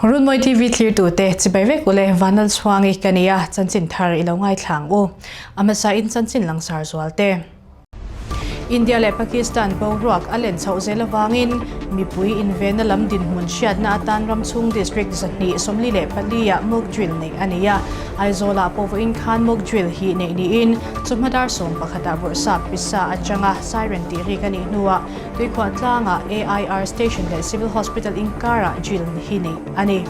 Runmawi TV thlirtute chibai vek ule Vanlal Chhuangi ka nia chanchin thar i lo ngaithla ang u. A hmasa in chanchin langsar zual te. India leh Pakistan boruak a len chhoh zel avangin mipui invenna lam dinhmun hriatna atan ram chhung district 244 ah mock drill neih a ni a. Aizawlah pawh vawiin khan mock drill hi neih niin chawhma dar 11 ah Bawrhsap pisa atanga siren tih rik a nih hnuah Tuikhuah tlangah AIR Station leh Civil Hospital inkarah drill hi neih a ni.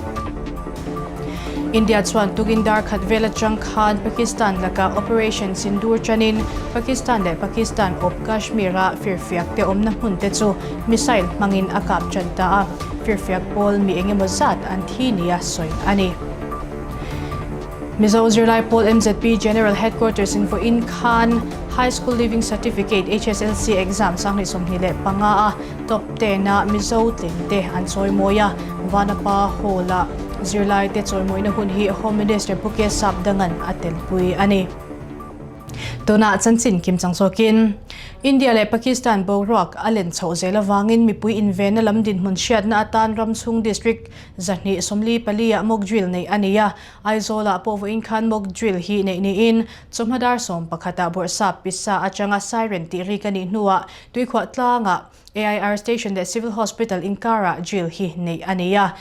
India chuan tukin dar khat vel atang khan Pakistan lakah Operation Sindoor tanin Pakistan leh Pakistan awp Kashmir-a firfiak te awmna hmun te chu missile hmangin a kap tan ta a, firfiak pawl mi engemaw zat an thi nia sawi a ni. Mizo zirlai pawl MZP General Headquarters in vawiin khan High School Leaving Certificate, HSLC, exam 2025 a top ten a Mizo tling te an chawimawi a, Vanapa Hall a zirlai te chawimawina hun hi Home Minister Pu Kesap Dangan a telpui a ni. Tunah chanchin kim chang zawkin India leh Pakistan boruak a len chhoh zel avangin mipui invenna lam dinhmun hriatna atan ram chhung district 244 ah mock drill neih a ni a, Aizawlah pawh vawiin khan mock drill hi neih niin chawhma dar 11 ah Bawrhsap pisa atanga siren tih rik a nih hnuah Tuikhuah tlangah AIR Station leh Civil Hospital inkarah drill hi neih a ni a.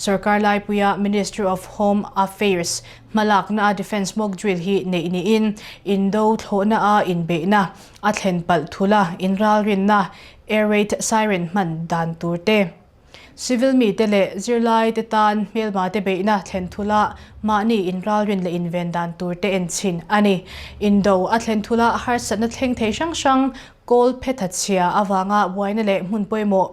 Sorkar laipuia Ministry of Home Affairs hmalakna a Defence mock drill hi neih niin indo thlawhna a inbeihna a thlen palh thula inralrinna air raid siren hman dan tur te, Civil mite leh zirlaite tan hmelmate beihna thlen thula mahni inralrin leh inven dan tur te en chhin a ni. Indo a thlen thula harsatna thleng thei hrang hrang kawl phetha chhia avanga buaina leh hmun pawimawh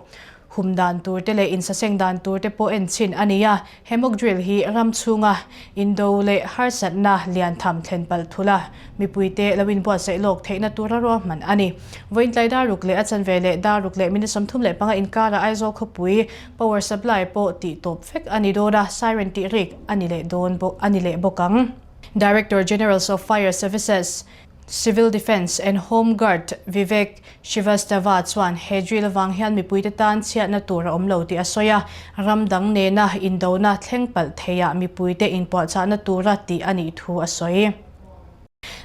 hum dan tur te leh insaseng dan tur te pawh en chhin a ni a. He mock drill hi ram chhunga indo leh harsatna lian tham thlen palh thula mipuite lo inbuatsaih lawk theihna tura ruahman a ni. Vawiin tlai dar ruk leh a chanve leh dar ruk leh minute 35 inkarah Aizawl khawpui power supply pawh tih tawp vek a ni dawn a, siren tih rik a ni leh dawn bawk a ni leh bawk ang. Director Generals of Fire Services, Civil Defence and Home Guard Vivek Srivastava chuan he drill avang hian mipuite tan chhiatna tur a awm lo tih a sawi a, ram dang nena indona thleng palh theiah mipuite inpuahchahna tura tih a nih thu a sawi.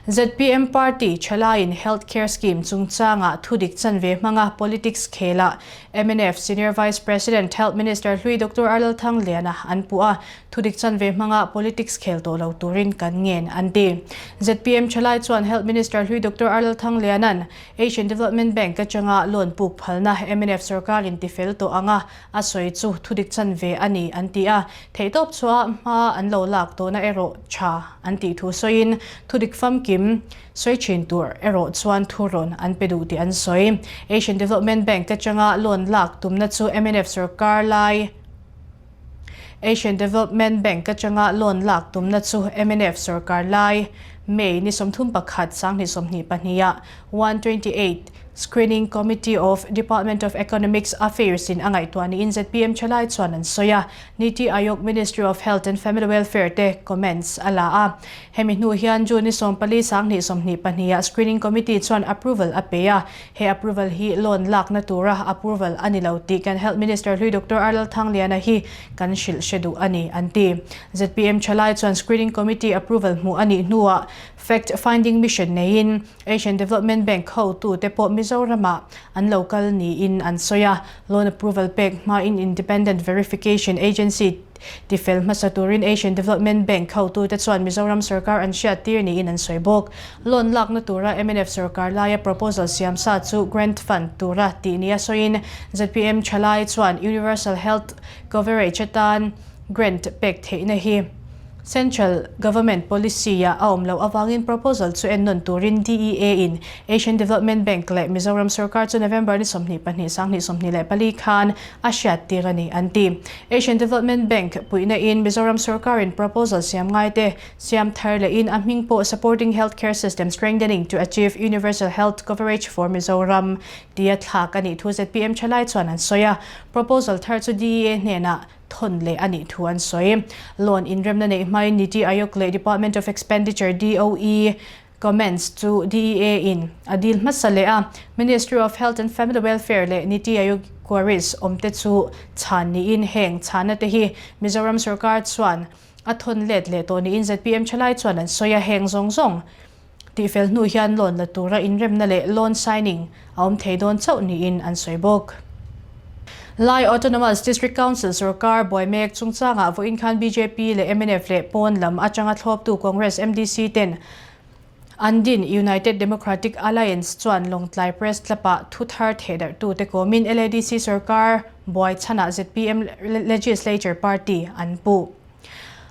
ZPM party thalaiin Health Care Scheme chungchangah thudik chanve hmanga politics khelah mnf Senior Vice President Health Minister hlui Doctor Arlal Thangliana an puh a, Thudik chanve hmanga politics khel tawh lo turin kan ngen, an ti. Zpm thalai chuan Health Minister hlui Doctor Arlal Thangliana'n Asian Development Bank atanga loan puk phalna mnf sorkarin tifel tawh anga a sawi chu thudik chanve a ni, an ti a. Theihtawp chhuah hma an lo lak tawhna erawh tha an tih thu sawiin thudik famkim sawi thin tur erawh chuan thu rawn an pe duh tih an sawi. Asian Development Bank atanga loan lak tumna chu mnf sorkar lai Asian Development Bank atanga loan lak tumna chu mnf sorkar lai May ni 31 2022 ah 128 Screening Committee of Department of Economics Affairs in a ngaihtuah niin zpm thalai chuan an sawi a, Niti Aayog Ministry of Health and Family Welfare te comments a la a. Hemi hnu hian June ni 14 2022 ah Screening Committee chuan approval a pe a, He approval hi loan lakna tura approval a ni lo tih kan Health Minister hlui Doctor Arlal Thangliana hi kan hrilh hre duh a ni, an ti. Zpm thalai chuan Screening Committee approval hmuh a nih hnuah Fact Finding Mission neiin Asian Development Bank hotute pawh Mizoramah an lo kal niin an sawi a. Loan approval pek hmain Independent Verification Agency Tifel hmasa turin Asian Development Bank hotute chuan Mizoram sorkar an hriattir niin an sawi bawk. Loan lakna tura mnf sorkar laia proposal siam sa chu grant fund tura tih nia sawiin zpm thalai chuan Universal Health Coverage atan grant pek theihna hi Central Government policy-ah a awm loh avangin proposal chu ennawn turin DEA-in Asian Development Bank leh Mizoram sorkar chu November ni 22 2024 khan a hriattir a ni, an ti. Asian Development Bank puihna in Mizoram sorkarin proposal siam ngai te siam thar leh in a hming pawh Supporting Healthcare System Strengthening to Achieve Universal Health Coverage for Mizoram tia thlak a nih thu zpm thalai chuan an sawi a. Proposal thar chu DEA hnenah thawn leh a nih thu an sawi. Loan inremna neih hmain Niti Aayog leh Department of Expenditure, DOE, Comments chu DEA in a dil hmasa leh a, Ministry of Health and Family Welfare leh Niti Aayog queries awm te chu chhan niin heng chhanna te hi Mizoram sorkar chuan a thawn let leh tawh niin zpm thalai chuan an sawi a, heng zawng zawng tihfel hnu hian loan la tura inremna leh loan signing a awm thei dawn chauh niin an sawi bawk. Lai Autonomous District Council sorkar buai mek chungchangah vawiin khan bjp leh mnf leh pawn lam atanga thlawptu Congress MDC ten an din United Democratic Alliance chuan Lawngtlai Press Club-ah thu thar thehdarhtute kawmin LADC sorkar buai chhanah zpm Legislature Party an puh.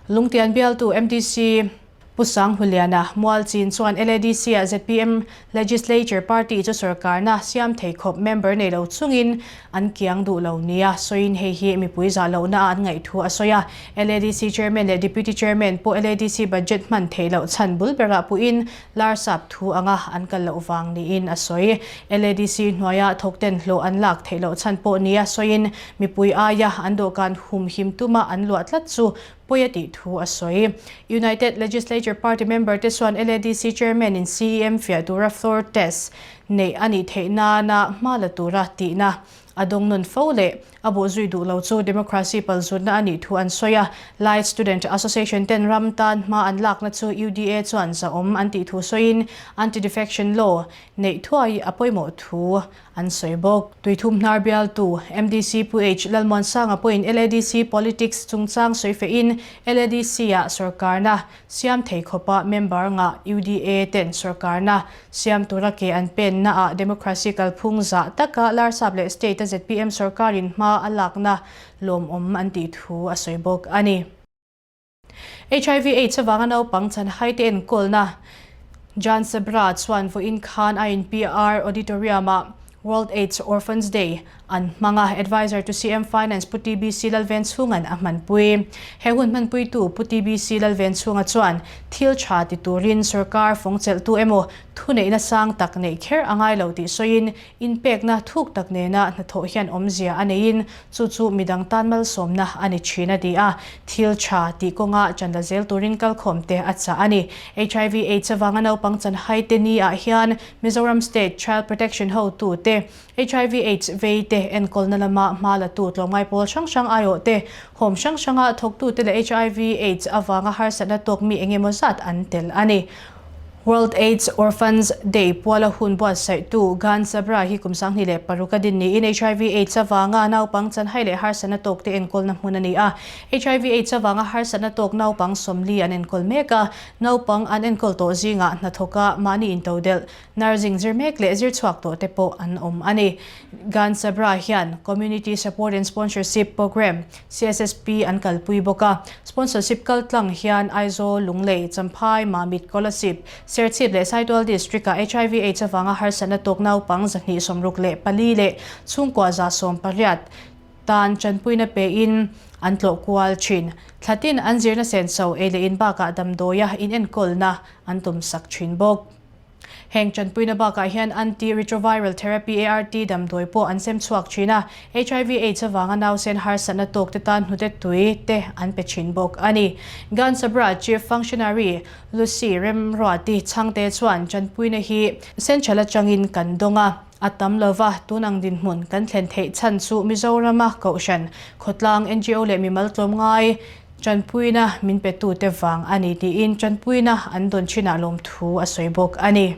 Lungtian bialtu MDC Pu Sanghuliana, Mualchin chuan LADC-ah zpm Legislature Party chu sorkarna siam thei khawp member nei lo chungin an kiang duh lo nia sawiin hei hi mipui zah lohna a an ngaih thu a sawi a. LADC Chairman leh Deputy Chairman pawh LADC budget hman theih loh chhan bul berah puhin larsap thu anga an kal loh vang niin a sawi. LADC hnuaia thawkten hlawh an lak theih loh chhan pawh nia sawiin mipui aia an dawhkan humhim tuma an luah tlat chu pawi a tih thu a sawi. United Legislature Party member te chuan LADC Chairman in CEM fiah tura floor test neih a nih theih nana hma la tura tihna a dawng nawn fo leh a bawhzui duh lo chu democracy palzutna a nih thu an sawi a. Lai Student Association ten ram tan hma an lakna chu UDA chuan zahawm an tih thu sawiin anti-defection law neih thuai a pawimawh thu An sawi bawk. Tuithum hnar bialtu MDC Pu H Lalmuansanga pawhin LADC politics chungchang sawi fehin LADC-ah sorkarna siam thei khawpa member ngah UDA ten sorkarna siam tura ke an pennaah democracy kalphung zah taka Larsap leh State-a zpm sorkarin hma a lakna lawmawm an tih thu a sawi bawk a ni. Hiv Aids avanga naupang chanhai te enkawlna Jan Sabra chuan vawiin khan INPR Auditorium-ah World Aids Orphans Day an hmang a, Adviser to CM Finance Pu TBC Lalvenchhunga'n a hmanpui. He hun hmanpuitu Pu TBC Lalvenchhunga chuan thil tha ti turin sorkar fawngchelhtu emaw thuneihna sang tak neih kher a ngai lo tih sawiin inpekna thuk tak nena hnathawh hian awmzia a neiin Chu chu midang tan malsawmna a ni thin a ti a, thil tha tih kawnga chanla zel turin kalkhawm te a chah a ni. Hiv Aids avanga naupang chanhai te ni ah hian Mizoram State Child Protection hotu te, hiv Aids vei te enkawlna lama hma la tu tlawmngai pawl hrang hrang aiawh te, home hrang hranga thawktu te leh hiv Aids avanga harsatna tawk mi engemaw zat an tel a ni. World Aids Orphans Day puala hun buatsaihtu Gan Sabra hi kum 2006 a din niin hiv Aids avanga naupang chanhai leh harsatna tawkte enkawlna hmun a ni a. Hiv Aids avanga harsatna tawk naupang 40 an enkawl mek a, naupang an enkawl tawh zingah hnathawka mahni intodelh, nursing zir mek leh zir chhuak tawhte pawh an awm a ni. Gan Sabra hian Community Support and Sponsorship Programme, CSSP, an kalpui bawk a. Sponsorship kaltlang hian Aizawl, Lunglei, Champhai, Mamit, Kolasib, Serchhip leh Saitual District-ah hiv Aids avanga harsatna tawk naupang 264 leh chhungkua 180 tan tanpuina pein an tlawh kual thin. Thlatin an zirna senso ei leh in bakah damdawia inenkawlna an tumsak thin bawk. Heng tanpuina bakah hian anti-retroviral therapy, ART, damdawi pawh an sem chhuak thin a, hiv Aids avanga nausen harsatna tawk te tan hnute tui te an pe thin bawk a ni. Gan Sabra Chief Functionary Lucy Remruati Chhangte chuan tanpuina hi Central atangin kan dawng a, a tam lova tun ang dinhmun kan thlen theih chhan chu Mizorama Kohhran, khawtlang, ngo leh mimal tlawmngai, Ṭanpuina min petute vang a ni tiin ṭanpuina an dawn chinah lawmthu a sawi bawk a ni.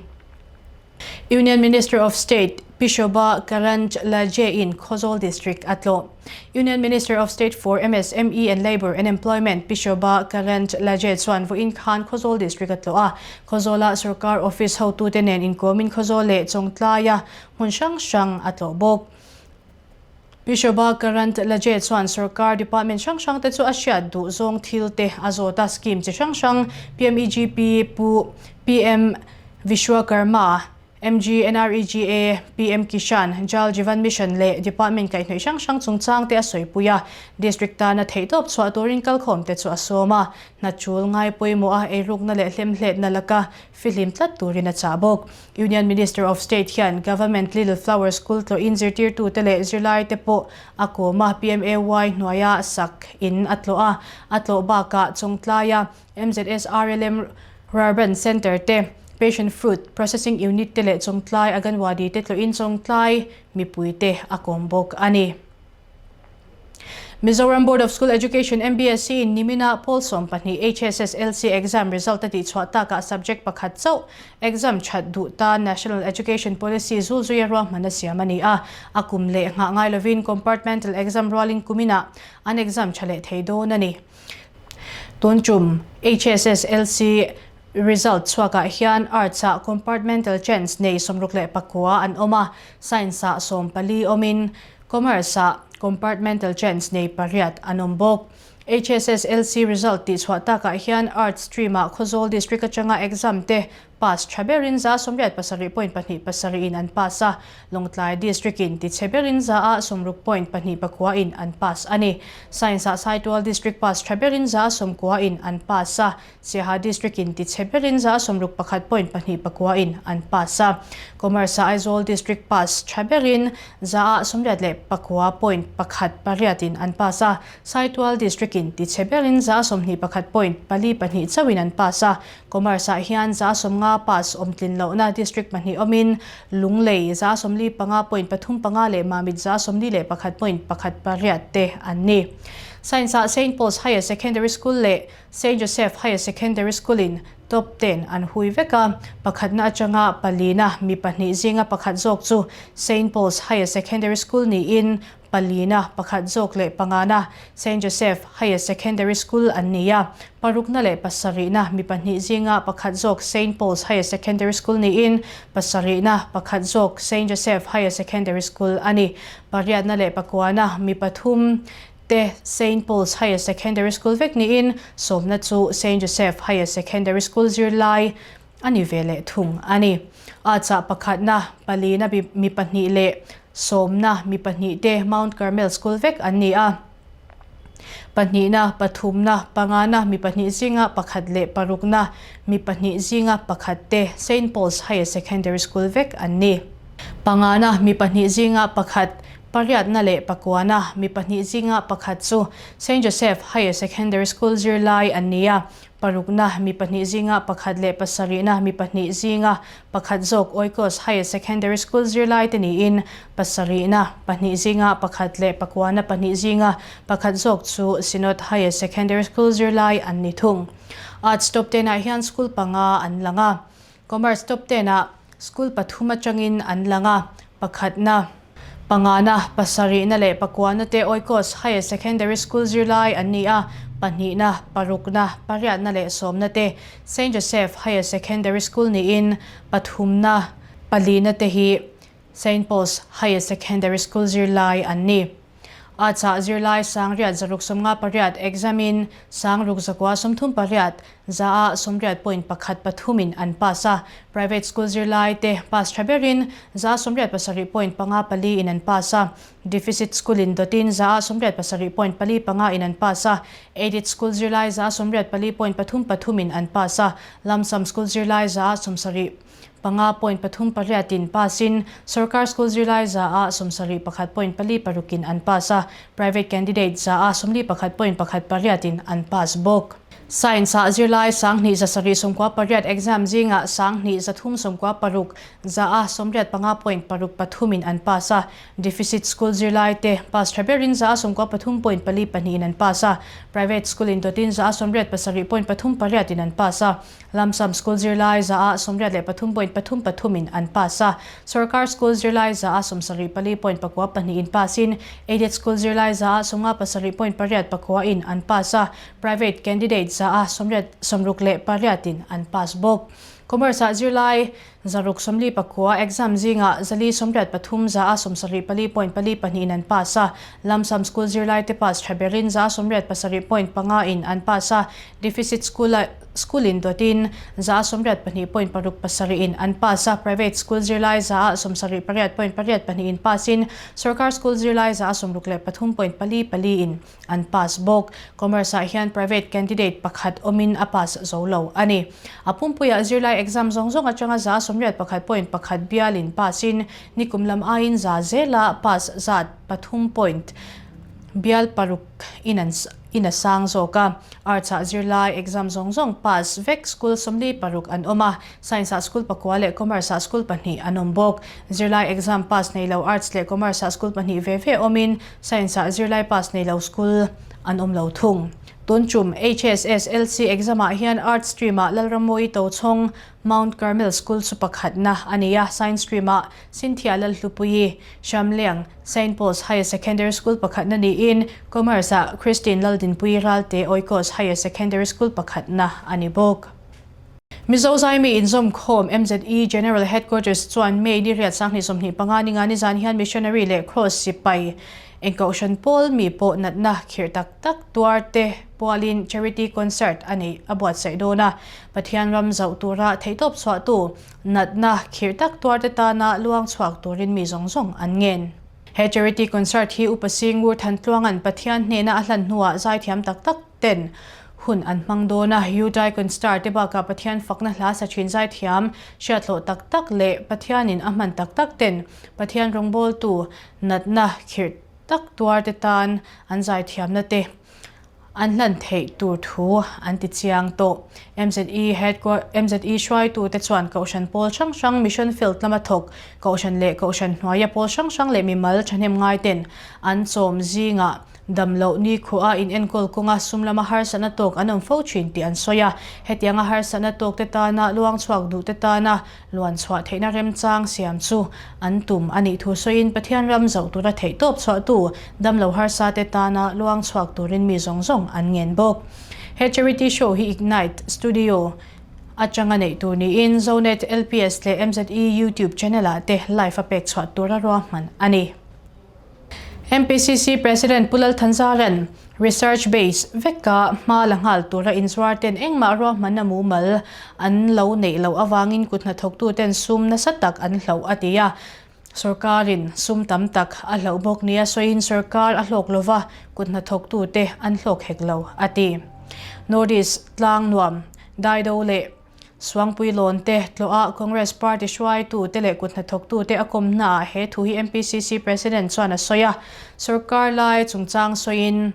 Union Minister of State Pi Shobha Karandlaje in Khawzawl District a tlawh. Union Minister of State for MSME and Labour and Employment Pi Shobha Karandlaje chuan vawiin khan Khawzawl District a tlawh a. Khawzawla sorkar office hotute nen inkawmin Khawzawl leh Chawngtlaia hmun hrang hrang a tlawh bawk. Pi Shobha Karandlaje chuan sorkar department hrang hrang te chu a hriat duh zawng thil te a zawt a, scheme chi hrang hrang PMEGP, Pu PM Vishwakarma, MGNREGA, PM Kishan, Jal Jeevan Mission leh department kaihhnawih hrang hrang chungchang te a sawipui a, district tana theihtawp chhuah turin kalkhawm te chu a sawm a, hna tul ngai pawimawh a eirukna leh hlemhletna laka fihlim tlat turin a chah bawk. Union Minister of State hian Government Little Flower School tlawhin zirtirtute leh zirlaite pawh a kawm a, PMAY hnuaia sak in a tlawh a, a tlawh bakah Chawngtlaia MZSRLM Rurban Centre te. Passion Fruit Processing Unit te leh Chawngtlai Aganwadi te tlawhin Chawngtlai mipuite a kawm bawk a ni. Mizoram Board of School Education, MBSE, in nimina pawl 12 HSSLC exam result a tihchhuah takah subject pakhat chauh exam that duh tan National Education Policy zul zuia ruahman a siam a ni a. A kum leh nghah ngai lovin compartmental exam rualin kuminah an exam tha leh thei dawn a ni. Tun tum HSSLC result chhuakah hian Arts-ah compartmental chance nei 69 an awm a, Science-ah 14 awmin, Commerce-ah compartmental chance nei pariat an awm bawk. HSSLC result tihchhuah takah hian Arts stream-ah Khawzawl District atanga exam te pass tha berin 87 point pahnih pasarih in an pass a, Lawngtlai District in tichhe berin za ah 60 point pahnih pakua in an pass a ni. Science-ah Saitual District pass tha berin 90 in an pass a, Siaha District in tichhe berin 61 point pahnih pakua in an pass a. Commerce-ah Aizawl District pass tha berin 89 point pakhat pariat in an pass a. Saitual District in tichhe berin 21 point pali pahnih chauhin an pass a. Commerce-ah hian 50 pass awm tlin lohna District pahnih awmin Lunglei 45 point pathum panga leh Mamit 41 point pakhat pariat te an ni. Science-ah Saint Paul's Higher Secondary School leh Saint Joseph Higher Secondary School-in Top ten an hui vek a, pakhatna atanga palina mi pahnih zinga pakhat zawk chu Saint Paul's Higher Secondary School niin palina pakhat zawk leh pangana Saint Joseph Higher Secondary School an ni a, parukna leh pasarihna mi pahnih zinga pakhat zawk Saint Paul's Higher Secondary School niin pasarihna pakhat zawk Saint Joseph Higher Secondary School a ni. Pariatna leh pakuana mi pathum te Saint Paul's Higher Secondary School vek niin sawmna chu Saint Joseph Higher Secondary School zirlai a ni ve leh thung a ni. Arts-ah pakhatna, palina mi pahnih leh sawmna mi pahnih te Mount Carmel School vek an ni a. Pahnihna, pathumna, pangana mi pahnih zinga pakhat leh parukna mi pahnih zinga pakhat te Saint Paul's Higher Secondary School vek an ni. Pangana mi pahnih zinga pakhat Pariatna leh pakuana mi pahnih zinga pakhat chu Saint Joseph Higher Secondary School zirlai an ni a, parukna mi pahnih zinga pakhat leh pasarihna mi pahnih zinga pakhat zawk Oikos Higher Secondary School zirlai te niin pasarihna pahnih zinga pakhat leh pakuana pahnih zinga pakhat zawk chu Synod Higher Secondary School zirlai an ni thung. Arts top ten ah hian school panga an lang a, Commerce top ten ah school pathum atangin an lang a, pakhatna, pangana, pasarihna leh pakuana te Oikos Higher Secondary School zirlai an ni a, pahnihna, parukna, pariatna leh sawmna te Saint Joseph Higher Secondary School niin pathumna, palina te hi Saint Paul's Higher Secondary School zirlai an ni. A chah zirlai 600 658 exam in 6138 za ah 80.13 in an pass a. Private school zirlai te pass tha berin za 87.54 in an pass a. Deficit school in dawtin za ah 87.45 in an pass a. Aided school zirlai za 84.33 in an pass a. Lump sum school zirlai za ah 70 panga point pathum pariat in pass in sorkar school zirlai za ah 71 point pali paruk in an pass a, private candidate za ah 41 point pakhat pariat in an pass bawk. Science ah zirlai 2798 exam zingah 2396 za ah 85 point paruk pathum in an pass a, deficit school zirlai te pass tha berin za ah 93 point pali pahnih in an pass a, private school in dawtin za ah 87 point pathum pariat in an pass a. Lamsam School zirlai za ah 83 point pathum pathum in an pass a, Sorkar School zirlai za ah 74 point pakua pahnih in pass in, Aided School zirlai za ah 57 point pariat pakua in an pass a, Private candidate za ah 68 in an pass bawk. Commerce ah zirlai 649 exam zingah 483 za ah 74 point pali pahnih in an pass a, Lamsam School zirlai te pass tha berin za ah 87 point panga in an pass a, Deficit School ah School in dawtin za ah 82 point paruk pasarih in an pass a, Private School zirlai za ah 78 point pariat pahnih in pass in Sorkar School zirlai za ah 63 point pali pali in an pass bawk. Commerce ah hian private candidate pakhat awmin a pass zo lo a ni. A pumpuiah zirlai exam zawng zawng atanga 81 point pakhat bialin pass in nikum lam aiin za zela pass zat pathum point bial paruk in an. in a sang zawk a. Arts ah zirlai exam zawng zawng pass vek school 46 an awm a, Science ah school pakua leh Commerce ah school pahnih an awm bawk. Zirlai exam pass nei lo Arts leh Commerce ah school pahnih ve ve awmin Science ah zirlai pass nei lo school an awm lo thung. Tun tum HSSLC exam ah hian Arts stream ah Lalrammawi Tochhawng Mount Carmel School chu pakhatna a ni a, Science stream ah Cynthia Lalhlupuii, Hramleng, Saint Paul's Higher Secondary School pakhatna niin Commerce ah Christine Laldinpuii Ralte Oikos Higher Secondary School pakhatna a ni bawk. Mizo Zaimi inzawmkhawm MZE General Headquarters chuan May ni riat 2025 ninga nizan hian Missionary leh Cross sipai engkohhran pawl mi pawh natna khirh tak tak tuar te pualin Charity Concert a neih a buatsaih dawn a. Pathian ram zauh tura theihtawp chhuahtu natna khirh tak tuar te tana luang chhuak turin mi zawng zawng an ngen. He Charity Concert hi Upa Singur Thantluanga'n Pathian hnena a hlan hnuah zaithiam tak tak ten hun an hmang dawn a, Udaikon star te bakah Pathian fakna hla sa thin zaithiam hriathlawh tak tak leh Pathianin a hman tak tak ten Pathian rawngbawltu natna khirh tak tuar te tan an zaithiamna te an hlan theih tur thu an ti chiang tawh. MZE headquarter MZE hruaitu te chuan Kohhran pawl hrang hrang Mission Field lama thawk Kohhran leh Kohhran hnuaia pawl hrang hrang leh mimal thahnem ngai ten an chawm zingah Dam loh ni khuah a inenkawl kawnga sum lama harsatna tawk an awm fo thin tih an sawi a. Hetianga harsatna tawk te tana luang chhuak duh te tana luan chhuah theihna remchang siam chu an tum a nih thu sawiin Pathian ram zoh tura theihtawp chhuahtu dam lo harsa te tana luang chhuak turin mi zawng zawng an ngen bawk. He charity show hi Ignite Studio atanga neih tur niin Zonet, LPS leh MZE YouTube channel ah te live a pek chhuah tura ruahman a ni. MPCC President Pu Lal Thanzaran Research Base veka hma la nghal tura inzuar ten engmah ruahmanna mumal an lo neih loh avangin kut hnathawktu ten sum nasa tak an hloh a ti a. Sorkarin sum tam tak a hloh bawk nia sawiin sorkar a hlawk lova kut hnathawktu te an hlawk hek lo a ti. Northeast tlang nuam Daido leh Suangpui lawn te tlawhah Congress party hruaitu te leh kut hnathawktu te a kawmnaah he thu hi MPCC President chuan a sawi a. Sorkar lai chungchang sawiin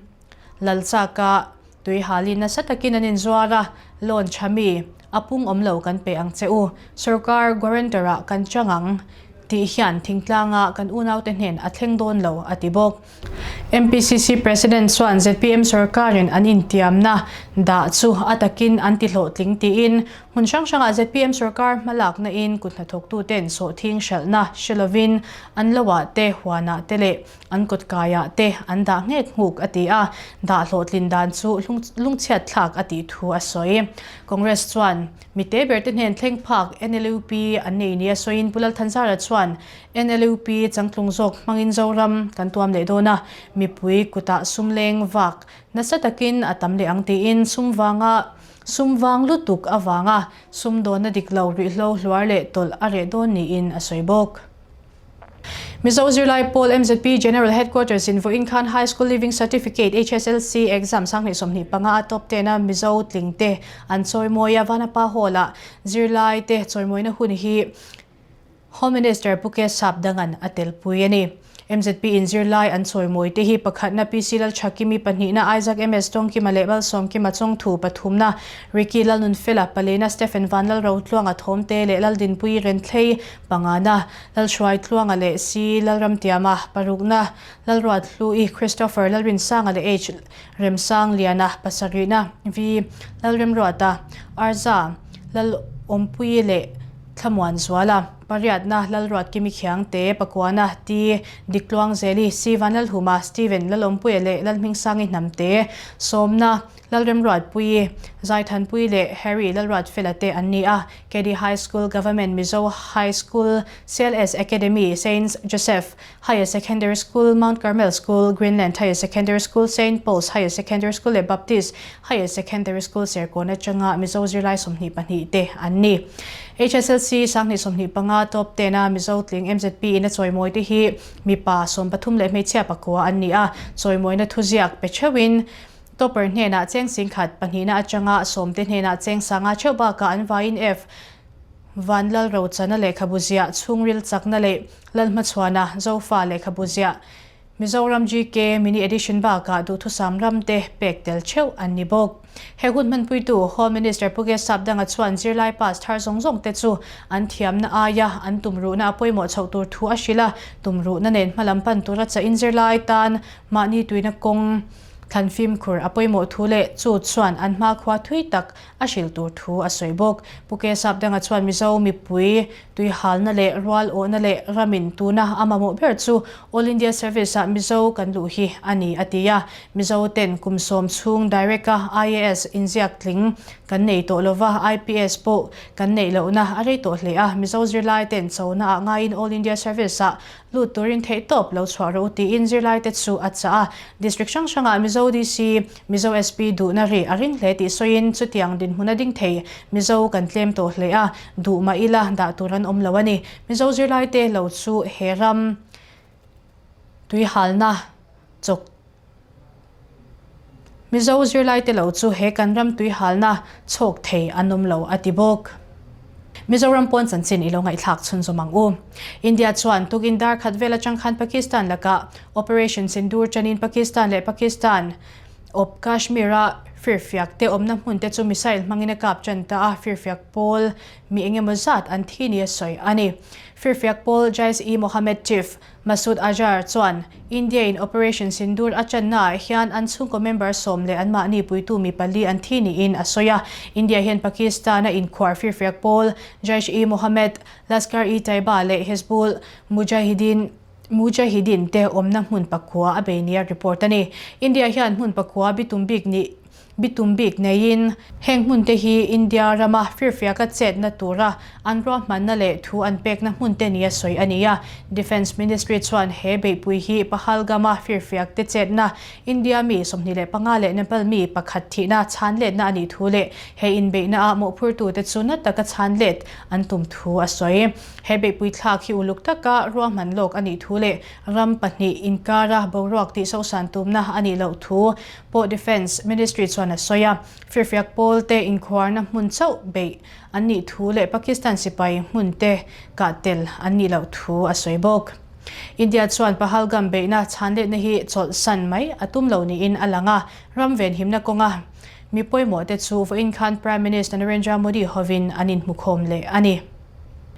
Lalchaka tui halin nasa takin an inzuar a, loan tha mi a pung awm lo kan pe ang che u. Sorkar guarantor ah kan chang ang tih hian thingtlanga kan unaute hnen a thleng dawn lo a ti bawk. MPCC President chuan zpm sorkarin an intiamna dah chu a takin an ti hlawhtling tiin hmun hrang hrangah zpm sorkar hmalakna in kut hnathawktuten sawhthing hralhna hre lovin an loah te, huanah te leh an kawtkaiah te an dah nghek nghuk a ti a, dah hlawhtlin dan chu lungchhiat thlak a tih thu a sawi. Congress chuan mite berte hnen thleng phak NLUP an nei nia sawiin Pu Lalthanzara chuan NLUP changtlung zawk hmangin Zoram kan tuam leh dawn a, mipui kutah sum leng vak nasa takin a tam leh ang tiin sum vanga sum vang lutuk avanga sum dawnna dik lo rihhlo hluar leh tawlh a reh dawn niin a sawi bawk. Mizo Zirlai Pawl MZP General Headquarters in vawiin khan High School Leaving Certificate, HSLC, exam 2025 a top ten a Mizo tlingte an chawimawi a, Vanapa Hall-ah zirlaite chawimawina hun hi Home Minister Pu K Sapdanga'n a telpui a ni. MZP in zirlai an chawimawi te hi pakhatna PC Lalthakimi, pahnihna Isaac MS Tawngkima leh Malsawmkima Chawngthu, pathumna Ricky Lalnunfela, palina Stephen Vanlalrotluanga Thawmte leh Laldinpui Renthlei, pangana Lalhruaitluanga leh C Lalramtiama, parukna Lalruathlui Christopher Lalrinsanga leh H Remsangliana, pasarihna V Lalremruata, Arza Lalawmpuii leh Thlamuan Zuala, Pariatna, Lalruat Kimi Khiangte, Pakuana, T. Diktluang Zeli, C. Vanlalhuma, Steven Lalawmpuia leh Lalhmingsangi Hnamte, Sawmna, Lalremruatpuii, Zaithanpuii leh Harry Lalruatfela te an ni a, KD High School, Government Mizo High School, CLS Academy, Saint Joseph Higher Secondary School, Mount Carmel School, Greenland Higher Secondary School, Saint Paul's Higher Secondary School leh Baptist Higher Secondary School Serkawn atanga Mizo zirlai 22 te an ni. HSLC 2025 top ten a Mizo tling MZP in a chawimawi te hi mipa 13 leh hmeichhia pakua an ni a, chawimawina thuziak pe theuhin topper hnenah cheng singkhat pahnihna atanga sawmte hnenah cheng sanga theuh bakah an vaiin F Vanlal Rochana lehkhabu ziah chhungril chakna leh Lalhmachhuana Zofa lehkhabu ziah. Mizoram GK Mini Edition bakah duhthusam ram te pek tel theuh an ni bawk. He hun hmanpuitu Home Minister Pu Gesap Danga chuan zirlai pass thar zawng zawng te chu an thiamna aia an tumruhna a pawimawh chhoh tur thu a hrilh a, tumruhna nen hmalam pan tura chahin zirlai tan mahni tuina kawng thlan fimkhur a pawimawh thu leh chu chuan an hmakhua thui tak a hrilh tur thu a sawi bawk. Pu Kesap Danga chuan Mizo mipui tuihalna leh rual awhna leh ramin tuna a mamawh ber chu All India Service ah Mizo kan luh hi a ni a ti a. Mizo ten kum sawm chhung direct a IAS inziak tling kan nei tawh lova, IPS pawh kan neih lohna a rei tawh hle a. Mizo zirlai ten chona ah ngaiin All India Service ah Lut turin theihtawp lo chhuah rawh u tiin zirlaite chu a chah a. District hrang hrangah Mizo DC, Mizo SP duhna ri a ring hle tih sawiin chutiang dinhmun a ding thei Mizo kan tlem tawh hle a, duh mah ila dah tur an awm lo a ni. Mizo zirlaite lo chu he ram tuihalna chawk Mizo zirlaite lo chu he kan ram tuihalna chhawk thei an awm lo a ti bawk. Mizoram pawn chanchin i lo ngaihthlak chhunzawm ang u. India chuan tukin dar khat vel atang khan Pakistan lakah Operation Sindoor chanin Pakistan leh Pakistan awp Kashmir-a firfiak te awmna hmun te chu missile hmangin a kap tan ta a, firfiak pawl mi engemaw zat an thi ni a sawi a ni. Firfiak pawl Jaish-e-Mohammed chief Masood Azhar chuan India-in Operation Sindoor a channaah hian an chhungkaw member sawm leh anmahni puitu mi pali an thi niin a sawi a. India hian Pakistan-a inkhuar firfiak pawl Jaish-e-Mohammed, Lashkar-e-Taiba leh Hizbul Mujahideen Mujahideen te awmna hmun pakua a bei nia report a ni. India hian hmun pakua bitum bik nih Bitum bik neiin heng hmunte hi India rama firfiaka chetna tura an ruahmanna leh thu an pekna hmunte nia sawi a ni a. Defence Ministry chuan he beihpui hi Pahalgam-a firfiak te chetna, India mi 25 leh Nepal mi pakhat thihna chhanletna a nih thu leh he inbeihna-a mawhphurtute chu na taka chhanlet an tum thu a sawi. He beihpui thlak hi uluk taka ruahman lawk a nih thu leh ram pahnih inkara boruak tihsosan tumna a nih loh thu pawh Defence Ministry chuan a sawi a, firfiak pawl te inkhuarna hmun chauh beih an nih thu leh Pakistan sipai hmun te kah tel an nih loh thu a sawi bawk. India chuan Pahalgam beihna chhanletna hi chawlhsan mai a tum lo niin a lang a, ram venhimna kawnga mi pawimawh te chu vawiin khan Prime Minister Narendra Modi hovin an inhmukhawm leh a ni.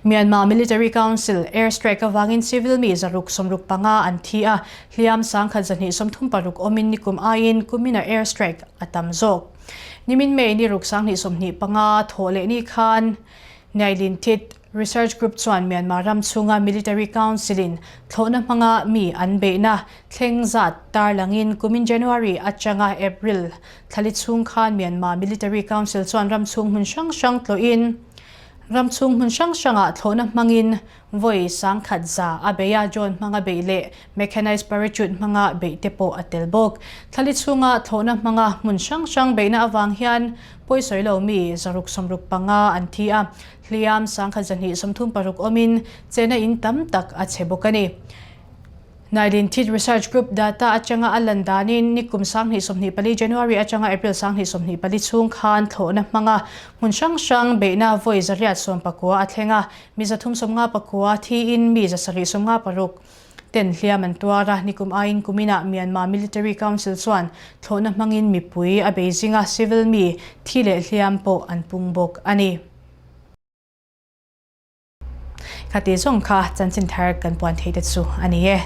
Myanmar Military Council air strike avangin civil mi 165 an thi a, hliam 1236 awmin nikum aiin kumina air strike a tam zawk. Nimin May ni ruk 2025 thawh leh ni khan Nailin Thit Research Group chuan Myanmar ram chhunga Military Council in thlawhna hmanga mi an beihna thleng zat tarlangin kumin January atanga April thlali chhung khan Myanmar Military Council chuan ram chhung hmun hrang hrang tlawhin Ram chhung hmun hrang hrangah thlawhna hmangin vawi 10,000 za a bei a, drone hmanga beih leh mechanized parachute hmanga beih te pawh a tel bawk. Thlali chhunga thlawhna hmanga hmun hrang hrang beihna avang hian pawisawi lo mi 665 an thi a, hliam 1236 awmin chena in tam tak a chhe bawk a ni. Nailin Thit Research Group data atanga a lan danin nikum 2024 January atanga April 2024 chhung khan thlawhna hmanga hmun hrang hrang beihna vawi 119 a thleng a, mi 359 thiin mi 756 ten hliam an tuar a. Nikum aiin kuminah Myanmar Military Council chuan thlawhna hmangin mipui a bei zinga civil mi thi leh hliam pawh an pung bawk a ni. Khati zawng kha chanchin thar kan puan thei te chu a ni e.